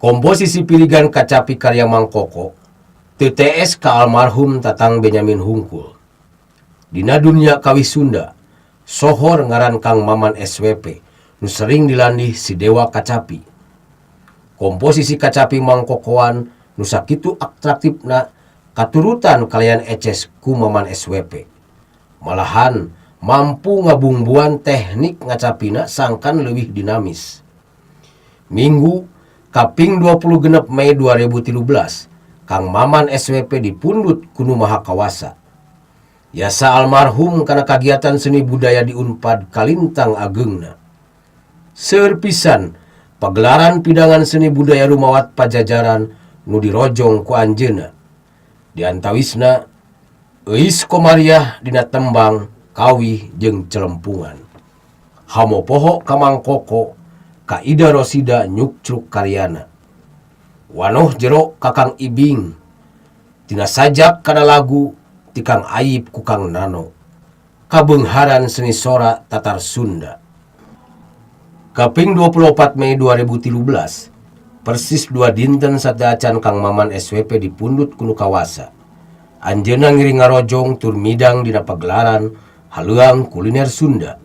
Komposisi pirigan kacapi karya Mang Koko TTS ka almarhum Tatang Benyamin hungkul. Dina dunia kawih Sunda, sohor ngaran Kang Maman SWP, nu sering dilandih si Dewa Kacapi. Komposisi kacapi Mang Kokoan nu sakitu atraktifna katurutan kalayan eces ku Maman SWP. Malahan mampu ngabumbuan teknik ngacapina sangkan leuwih dinamis. Minggu kaping 26 Mei 2013, Kang Maman SWP dipundut ku Nu Maha Kawasa. Yasa almarhum kana kagiatan seni budaya di Unpad kalintang ageungna. Seueur pisan pagelaran pidangan seni budaya rumawat Pajajaran nu dirojong ku anjeunna. Di antawisna Euis Komariah dina tembang, kawih jeung celempungan. Hamopoho ka Mang Koko, ka Ida Rosida nyukcruk karyana. Wanoh jero ka Kang Ibing, tina sajak kana lagu ti Kang Ayip ku Kang Nano. Kabeungharan seni sora Tatar Sunda. Kaping 24 Mei 2013, persis 2 dinten sateuacan Kang Maman SWP dipundut ku Nu Kawasa. Anjeunna ngiring ngarojong tur midang dina pagelaran Haleuang Kuliner Sunda.